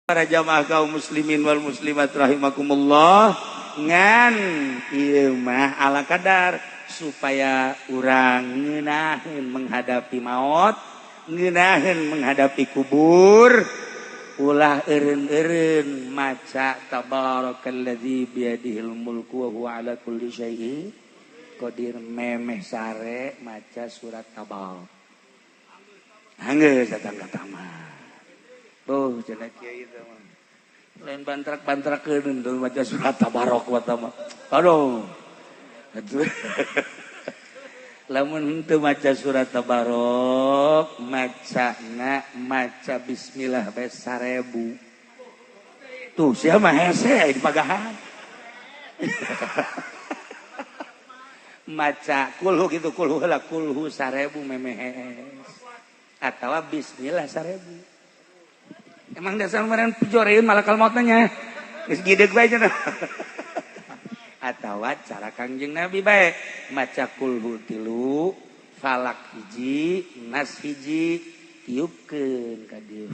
Para jamaah kaum muslimin wal muslimat rahimakumullah, ngan ieu mah ala kadar supaya urang ngeunaheun menghadapi maut, ngeunaheun menghadapi kubur, ulah eureun-eureun maca tabarakalladzi biyadihil mulku wa huwa ala kulli syai'in qadir. Memeh sare maca surat Tabarok, anggeus datang ka tamat. Oh, cenah kiai teh mah. Lain bantrak-bantrakeun tuh maca surat Tabarok wa mah. Aduh. Atuh. Lamun henteu maca surat Tabarok, macana maca bismillah bae 1000. Tuh, sia mah hese di pagahan. Maca kulhu gitu, kulhu heula, kulhu 1000 memehes. Atawa bismillah 1000. Emang dasar kemarin pijoreun malakal maut nya. Geus gideg bae cenah. Atawa cara Kangjeng Nabi bae, maca kulhu 3, falak 1, nas 1, tiupkeun ka dieu.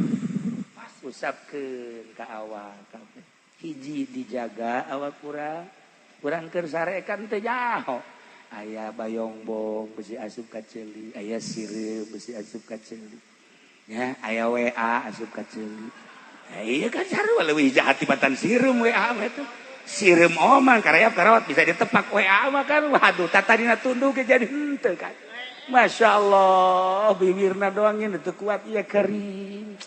Usapkeun ka awak kabeh. Hiji dijaga awak urang, urang keur sare kan teu nyaho. Aya bayongbong besi asup ka ceuli, aya sireum besi asup ka ceuli. Ya, aya WA asup ka ceuli. Nah, iya kan sarua leuwih jahat tibatan sireum WA mah itu. Sireum omang karayap karawat bisa ditepak, WA mah kan waduh tatadina tunduk jadi henteu kan. Masya Allah, bibirna doang ini teu kuat ieu kering.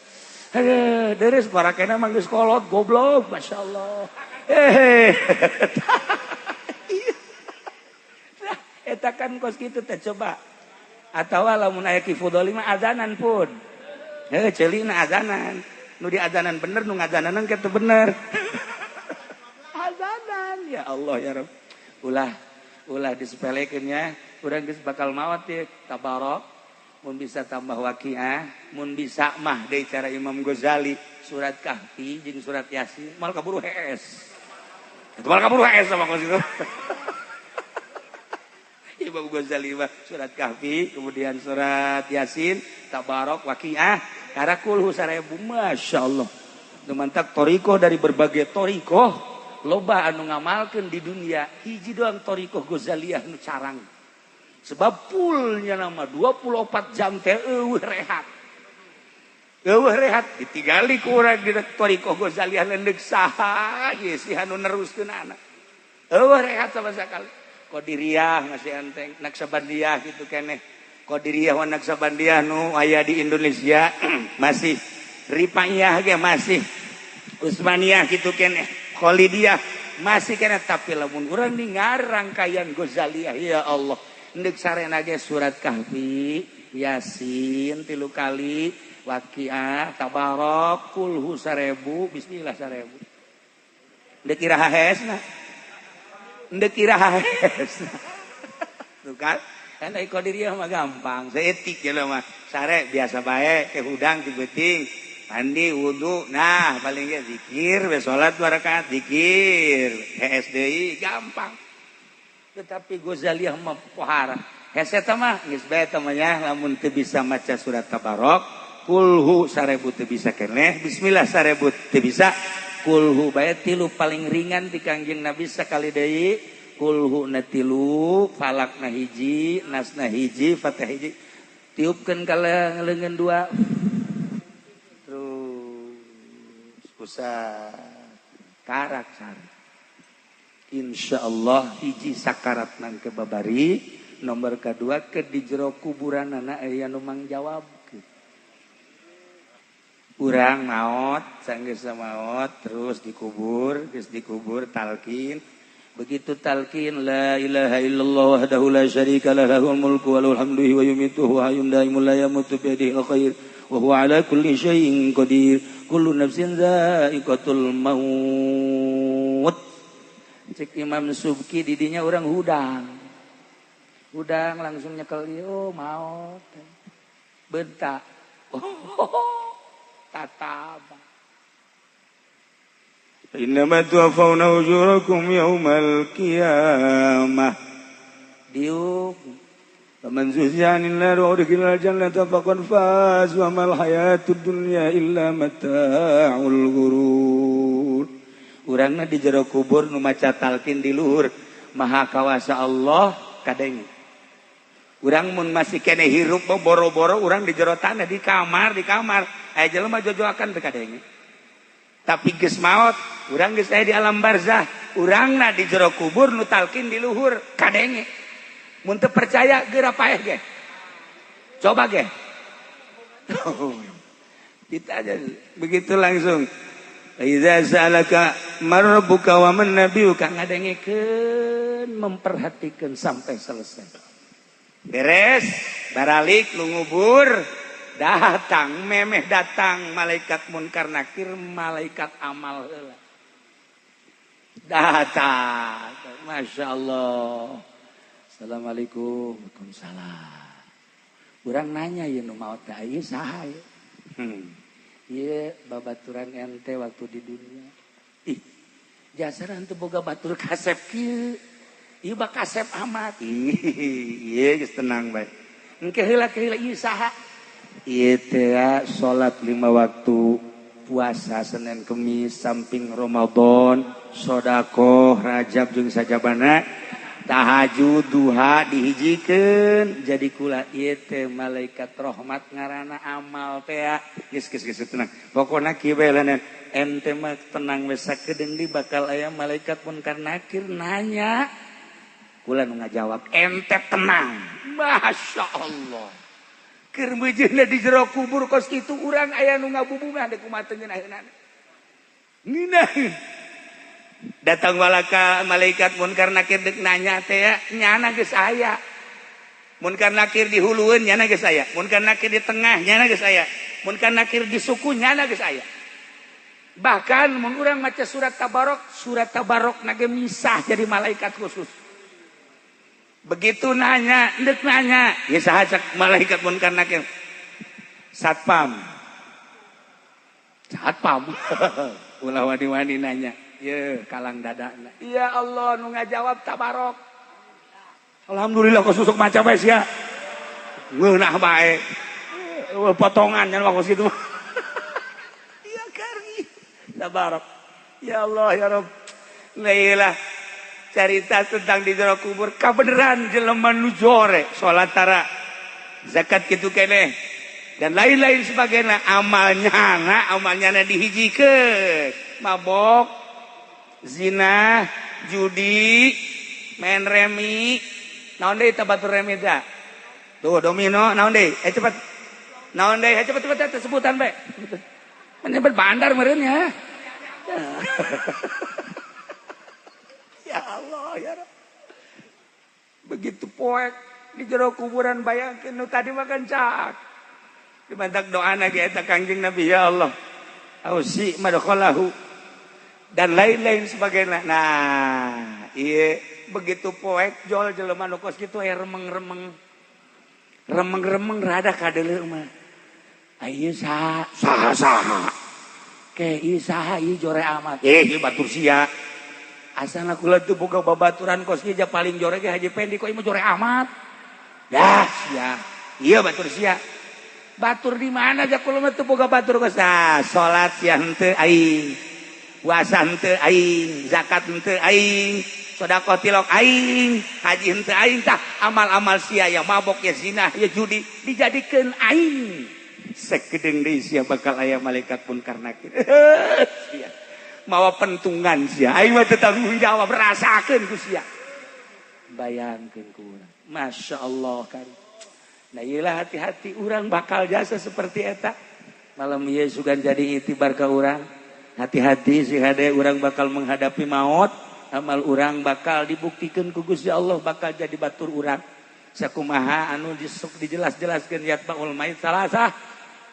Aduh, deres barakena mah geus kolot goblok, Masya Allah. Nah, eta kan kos kitu teh coba. Atawa lamun aya Ki Fudoli mah azanan pun. Heuh, ceulina azanan. Nu diazanan bener, nu ngazananan kitu bener. Azanan, ya Allah ya Rabb. Ulah ulah disepelekeun nya, urang geus bakal maot ye, Tabarok. Mun bisa tambah Waqiah, mun bisa mah deui cara Imam Ghazali, surat Kahfi jeung surat Yasin, mal kaburu hees. Itu mal kaburu hees sama kos itu. Imam Ghazali mah surat Kahfi, kemudian surat Yasin, Tabarok, Waqiah, karena kulhu 1000, Masya Allah. Nu mantak torikoh dari berbagai torikoh, loba anu ngamalkeun di dunia, hiji doang torikoh Ghazaliyah nu carang. Sebab fullnya nama 24 jam teh eueuh rehat. Eueuh rehat ditinggali ku urang di torikoh Ghazaliyah leundeuk saha ieu sih anu neruskeun anak. Eueuh rehat sama sekali. Qadiriyah masih enteng, Naksabandiyah gitu keneh. Qadiriyah wa Naksabandiyah nu aya di Indonesia masih, Rifaiyah ge masih, Utsmaniyah gitu keneh, Khalidiyah masih keneh, tapi lamun urang ningar rangkaian Ghazaliyah, ya Allah, ndek sarena ge surat Kahfi, Yasin 3 kali, Waqiah, Tabarok, kulhu 1000, bismillah 1000. Ndek iraha hesna. Ndek iraha hesna. Tuh kan? Kan ai Qadiriyah mah gampang, seetik ya mah. Sare biasa bae, ke hudang ti beuting, mandi wudu, nah paling ge zikir, we salat 2 rakaat zikir, hees deui gampang. Tetapi Ghazaliyah mah pohara. Hese teh mah geus bae teh mah nya, lamun teu bisa maca surat Tabarok, kulhu 1000 teu bisa keneh, bismillah 1000 teu bisa, kulhu bae 3 paling ringan ti Kangjeng Nabi sakali deui, kulhu na 3, falak na 1, nas na 1, fatih 1. Tiupkeun ka leungeun 2. Terus usah karak sare. Insyaallah hiji sakarat nang ke babari, nomor kedua ke di jero kuburanana aya nu mangjawab. Urang maot, sanggeus maot terus dikubur, geus dikubur talqin. Begitu talqin la ilaha illallah wahdahu la syarika lah lahul mulku wa lahul hamdu wa yumitu wa hayyun daimun la yamutu bi yadihil khair wa huwa ala kulli syai'in qadir kullu nafsin dha'iqatul maut. Cek Imam Subki didinya urang hudang. Hudang langsung nyekel ieu, oh, maot. Bentak. Oh, tataba. Innama tuwaffawna ujurakum yaumal qiyamah. Diuk. Faman zuhziha 'anil nar wa udkhilal jannata faqad faz wa mal hayatud dunya illa mata'ul ghurur. Urangna di jero kubur, nu maca talqin di luhur. Maha kawasa Allah, kadenge. Urang mun masih kene hirup, boro-boro urang di jero tanah, di kamar, di kamar. Aya jelema jojoakan teu kadenge. Tapi geus maot, urang geus aya di alam barzah, urangna di jero kubur, nu talqin di luhur, kadenge. Mun teu percaya geura paeh ge. Coba ge. Kita aja begitu langsung. Idza sa'alaka man rabbuka wa man nabiyuka, ngadengekeun, memperhatikan sampai selesai. Beres, baralik lu ngubur, datang memeh datang malaikat munkar nakir, malaikat amal heula. Datang, Masya Allah. Assalamualaikum. Waalaikumsalam. Urang nanya, ya nu maot teh ieu saha ieu? Ieu babaturan ente waktu di dunia. Ih, jasara henteu boga batur kasep kieu. Ieu bak kasep amat. Ih, ieu geus tenang bae. Engke heula, ke heula, ieu saha? Ieu teh salat 5 waktu, puasa Senin Kemis, samping Ramadan, sodakoh Rajab jeung sajabana, tahajud, duha dihijikeun jadi kula. Ieu teh malaikat rahmat, ngaranna amal teh. Geus, geus, geus, tenang. Pokona kieu bae lanan, ente mah tenang we, sakedeung di bakal aya malaikat munkar nakir nanya, kula nu ngajawab, ente tenang. Masya Allah, keur meujeunna di jero kubur kos kitu, urang aya nu ngabubungah deuk kumaha teu ngeunaheunana. Ngeunah datang walaka malaikat munkar nakir dek nanya teh ya, nyana geus aya. Munkar nakir di hulueun, nyana geus aya. Munkar nakir di tengah, nyana geus aya. Munkar nakir di suku, nyana geus aya. Bahkan mun urang maca surat Tabarok, surat Tabarok nage misah jadi malaikat khusus. Begitu nanya, dek nanya ya, saha cak malaikat munkar nakir? Satpam. Satpam ulah wani-wani nanya. Ye, kalang dada. Ya Allah, nu ngajawab Tabarok. Alhamdulillah kok susuk maca bae sia. Ngeunah bae. Potongan nya kos kitu. Iya kari. Tabarok. Ya Allah ya Rabb. Lah cerita tentang di jero kubur kabeneran jelema nu jore, salat tara, zakat kitu keneh, dan lain-lain sebagainya, amalnya na amalnya na dihijikeun, mabok, zina, judi, main remi, naon deui teh batur remi teh? Tuh domino, naon deui? Eh, cepat. Naon deui? Eh, cepet cepet teh sebutan bae. Menyebut bandar meureun ya. Ya Allah ya Rabb. Begitu poek di jero kuburan, bayangkeun nu tadi makan cak. Dimantak doana ge eta Kangjeng Nabi, ya Allah. Ausi madkhalahu dan lain-lain sebagainya. Nah, iya begitu poek jol jelema nu kos kitu aya remeng-remeng. Remeng-remeng rada kadeuleu mah. Ieu saha? Saha saha. Ke ieu saha, ieu jore amat. Eh, ieu batur sia. Asana kula teu boga babaturan kos kieu, paling jore ge Haji Pendi, kok ieu mah jore amat. Dah sia. Ieu batur sia. Batur di mana aja, kula mah teu boga batur kos. Nah, salat sia henteu aing. Puasa henteu aing, zakat henteu aing, sedekah tilok aing, haji henteu aing, tah amal-amal sia ya mabok, ya zina, ya judi dijadikeun aing. Sakedeung deui sia bakal aya malaikat munkar nakir. Sia mawa pentungan sia. Aing mah teu tanggung jawab, rasakeun ku sia. Bayangkeun ku urang. Masya Allah kan. Nah, iyalah, hati-hati urang bakal jasa seperti eta. Malam ieu sugan jadi itibar ka urang. Hati-hati sih hade, urang bakal menghadapi maut, amal urang bakal dibuktikan ku Gusti Allah, bakal jadi batur urang. Sakumaha anu disuk dijelas-jelaskeun, yatba'ul mayit salasah.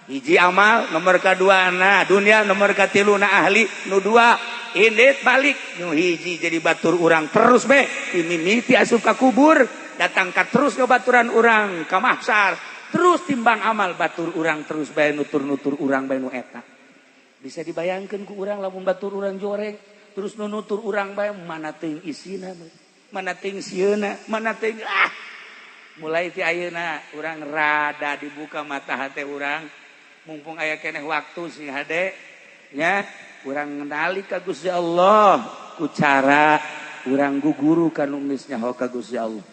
Hiji amal, nomor kedua na dunia, nomor katilu na ahli, nu dua indit balik, nu hiji jadi batur urang terus be mimiti asup ka kubur, datang ka terus ke baturan urang ka mahsar, terus timbang amal batur urang terus bae nutur-nutur urang bae. Nu eta bisa dibayangkan ku urang, lamun batur urang joreng terus nu nutur urang bae, mana teuing isina, mana teuing sieuna, mana teuing. Ah, mulai ti ayeuna urang rada dibuka mata hati urang, mumpung aya keneh waktu sing hade nya. Urang ngenali ka Gusti Allah ku cara urang guguru kanu geus nyaho ka Gusti Allah.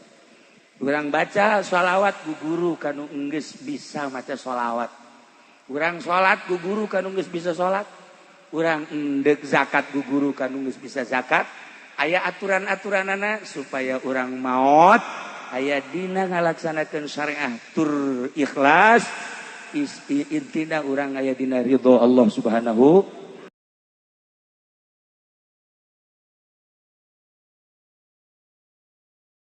Urang baca sholawat guguru kanu geus bisa maca sholawat. Urang salat guguru kanu geus bisa salat. Urang endek zakat guguru kanu geus bisa zakat. Aya aturan-aturanana supaya urang maot aya dina ngalaksanakeun syariah tur ikhlas, intina urang aya dina ridho Allah Subhanahu.